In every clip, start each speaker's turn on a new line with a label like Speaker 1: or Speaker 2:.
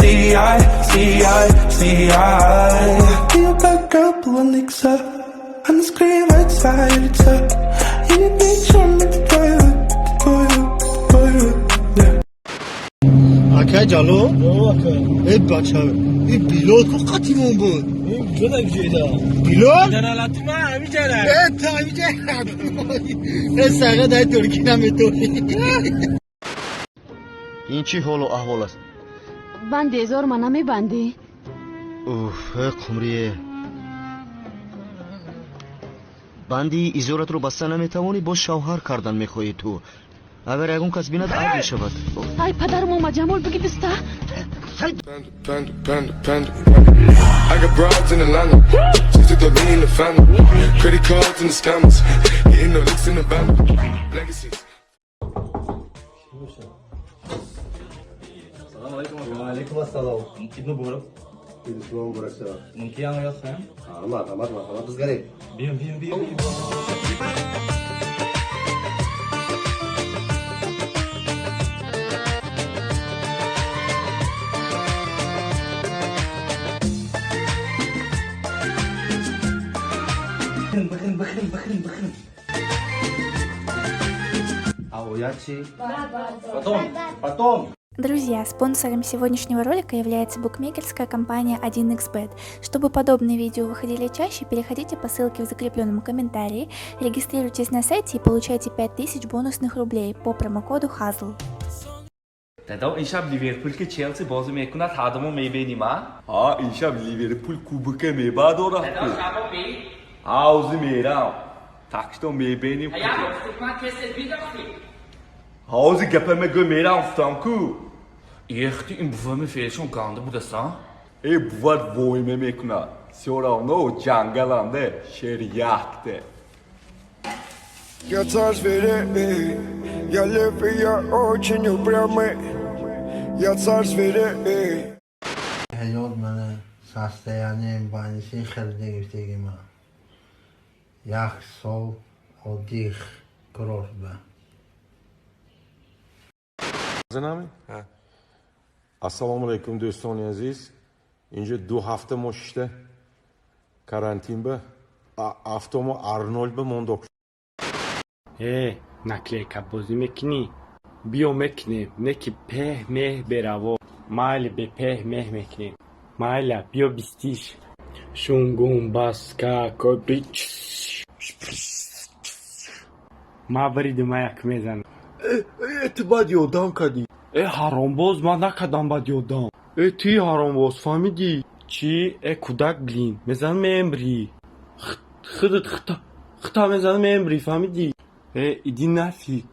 Speaker 1: C I C I C I. Be a bad girl, была. Она скрывает свои лица. И не вечером это твое, твое, твое, yeah.
Speaker 2: Акай Ҷало, э бача, и Билол ку қатимон буд. Билол? Э, та ҳамиҷа. Э, сага дай туркӣ наметонӣ.
Speaker 3: Ин чӣ ҳолу аҳвол аст?
Speaker 4: Банди эзор ма намебандӣ.
Speaker 3: Уф, э қумрие, банди изоратро баста наметавонӣ, боз шавҳар кардан мехоҳӣ ту. Агар ягон кас бинад, айб мешавад.
Speaker 4: Ай, падару Момаҷамол, биги биста.
Speaker 5: Panda, panda, panda, panda. I got broads in Atlanta. Just took the lean in the family. Credit cards and the scammers. Hitting the licks in the van. Legacies.
Speaker 2: Ва алайкум ассалом.
Speaker 6: Ид муборак.
Speaker 2: Иди шумо муборак шавад.
Speaker 6: Мумкин ям ёд хоҳем?
Speaker 2: Марҳамат, марҳамат, бизгаред.
Speaker 6: Биём, биём, биём, биём. Бихӯрем, бихӯрем, бихӯрем, бихӯрем.
Speaker 2: Аоя чӣ?
Speaker 6: Потом, потом.
Speaker 7: Друзья, спонсором сегодняшнего ролика является букмекерская компания 1xBet. Чтобы подобные видео выходили чаще, переходите по ссылке в закрепленном комментарии, регистрируйтесь на сайте и получайте 5000 бонусных рублей по промокоду HAZL.
Speaker 8: Дадо, ин шаб Ливерпул ки Челси бозӣ мекунад, ҳардумо мебинем, а?
Speaker 9: Ҳа, ин шаб Ливерпул кубока мебардорад. Ҳавзи мерам. Так что мебинем. Ҳавзи гапа мегӯ, мерам гуфтам ку.
Speaker 8: Ехти, ин бувами феълшон ганда будаса.
Speaker 9: Э, бувад воима мекунад. Всё равно ҷангаланде шер якте.
Speaker 5: Я царь зверей, я лев и я очень упрямый. Я царь зверей.
Speaker 2: Ҳаёт мана состояние больницы харида гирифтагима. Як сол отдых курортба.
Speaker 10: Занами? Ассалому алайкум, дӯстони азиз. Инҷо 2 ҳафта мо шишта карантин ба автомо Арнольд ба мондок.
Speaker 11: Э, наклейка бозӣ мекунӣ? Биё, мекунем, не ки пеҳ меҳ бераво. Майли, бепеҳ меҳ мекунем. Майла, биё, бистиш. Шунгум баска кобич. Ма бариди, ма як мезанам.
Speaker 9: Э, ту баъд ёрдам кардӣ.
Speaker 11: Э, ҳаромбоз, ман накардам баъд ёрдам. Э, туи ҳаромбоз, фаҳмидӣ? Чӣ? Э, кӯдак, блин, мезанам, мембрӣ. Худат хита хита мезанам, мембрӣ, фаҳмидӣ? Э, иди нафиг.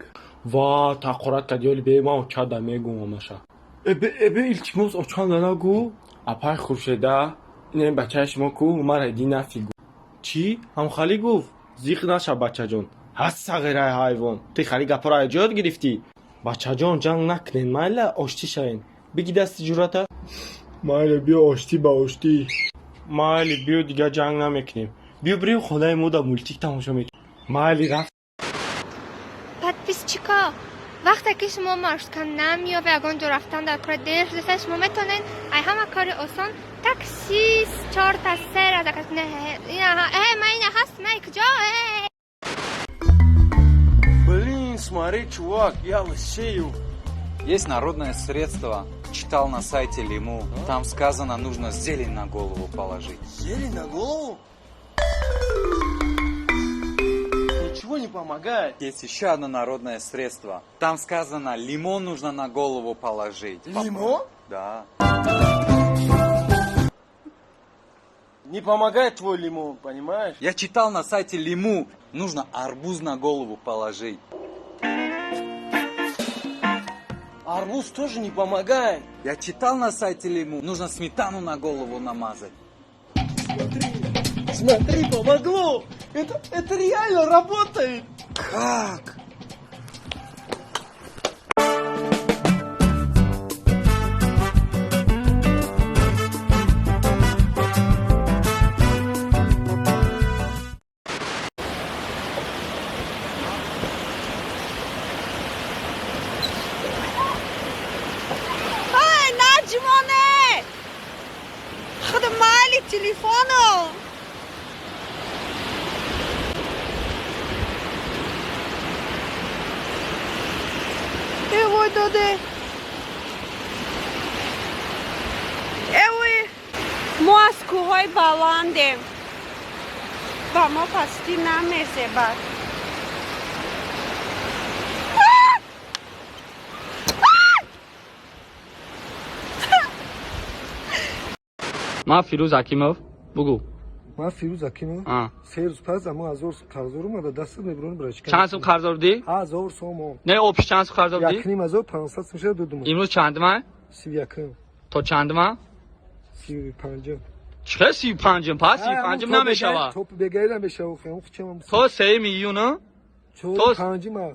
Speaker 11: Ва тақорат кардӣ, оли бе ман очада мегӯм амаша. Э, бе, э, бе, илтимос, очанда нагӯ. Апай Хуршеда, ин бачаи шумо ку, мара иди нафиг. Чӣ? Ҳамхалӣ гуфт? Зиқ наша, бачаҷон. Ҳаст сағираи ҳайвон. Ти хали гапҳоро аз ҷо ёд гирифтӣ? Бачаҷон, ҷанг накунед, майла, оштӣ шавем. Биги дасти ҷуръата. Майли, биё, оштӣ ба оштӣ. Майли, биё, дигар ҷанг намекунем. Биё, бирем хонаи мо, да мультик тамошо мекунем. Майли, рафт.
Speaker 12: Подписчика, вақте ки шумо маршрутка намеёбе, ягон ҷо рафтан дар кора дер шудаса, шумо метавонед ай ҳама кори осон такси чорта сера заказ. Не, э, ма ина ҳаст, ма куҷо, э?
Speaker 9: Блин, смотри, чувак, я лысею.
Speaker 13: Есть народное средство. Читал на сайте Лиму. Там сказано, нужно зелень на голову положить.
Speaker 9: Зелень на голову? Ничего не помогает.
Speaker 13: Есть еще одно народное средство. Там сказано, лимон нужно на голову положить.
Speaker 9: Лимон?
Speaker 13: Да.
Speaker 9: Не помогает твой лимон, понимаешь?
Speaker 13: Я читал на сайте Лиму, нужно арбуз на голову положить.
Speaker 9: Арбуз тоже не помогает.
Speaker 13: Я читал на сайте Лиму, нужно сметану на голову намазать.
Speaker 9: Смотри, смотри, помогло. Это реально работает.
Speaker 13: Как?
Speaker 14: Телефоном. Э, вой, доде. Э, вой. Мо аз кӯҳҳои баландем. Ба мо пастӣ намезебад.
Speaker 6: Ман Фирӯз Ҳакимов, бугӯ.
Speaker 15: Ман Фирӯз Ҳакимов, 3 рӯз пас амо 1000 сум қарздор омада, дастат мебурон, брачка.
Speaker 6: Чанд сум қарздор будӣ?
Speaker 15: 1000 сомон.
Speaker 6: Не, опиш чанд сум қарздор будӣ?
Speaker 15: 1500 сум шуда додум.
Speaker 6: Имрӯз чандума?
Speaker 15: 31-м.
Speaker 6: То чандума?
Speaker 15: 35-м.
Speaker 6: Чӣ хел 35-м? Пас 35-м намешавад.
Speaker 15: То бегаи намешава.
Speaker 6: То 3-юми июн.
Speaker 15: То панҷума.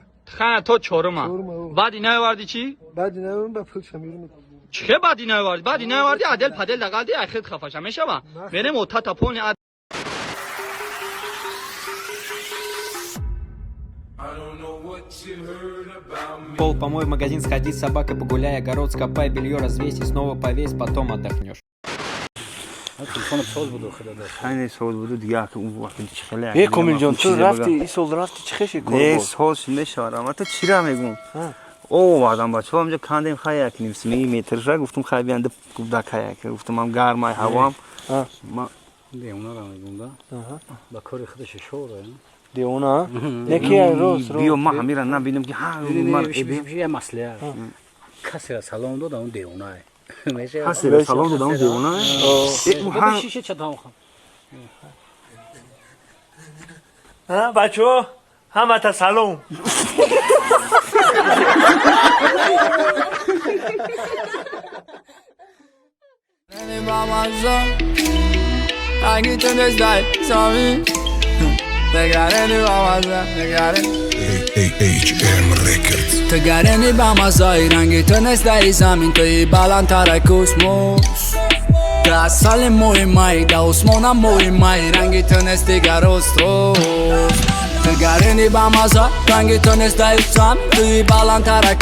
Speaker 6: То чорума. Баъди наовардӣ чӣ?
Speaker 15: Баъди наовардам, ба пулша мирум.
Speaker 6: Чӣ хел баъди наовардӣ? Баъди наовардӣ, адел падел дақалди, айхел хафаша мешава. Мерем отата пони.
Speaker 16: Пол помой, в магазин сходи, с собакой погуляй, огород скопай, белье развесь и снова повесь, потом отдохнешь.
Speaker 17: Хайне соз буду, дига чӣ хеле.
Speaker 11: Э, Комилҷон, ту рафти, ин сол рафти, чӣ хеши кор?
Speaker 17: Не, соз мешавад. Ту чира мегум? Овардам бачаҳо, ҳамҷо кандем, хай як ним сми метрша, гуфтум, хай биянда гудак, хай гуфтум, ам гармай ҳавоам.
Speaker 18: Девонара мегум да, ба кори худаш шора.
Speaker 11: Девона не ки рост.
Speaker 17: Биё, ма ҳамира набинам ки ҳа.
Speaker 18: Я маслиҳат: касера салом дода, он девонае.
Speaker 17: Касера салом дода, он девонае.
Speaker 18: Шише чатам.
Speaker 19: Бачаҳо, ҳамата салом.
Speaker 20: Rangi tu next замин. Тегарени ба маза, тегарени.
Speaker 5: AHM Records.
Speaker 20: Тегарени ба мазаи ранги ту нест дар замин, туи баландтар космос. Ту асали моҳи май, да осмона моҳи май, ранги ту нест дигар рост рост. Тегарени ба маза, ранги ту нест дар замин, туи баландтар.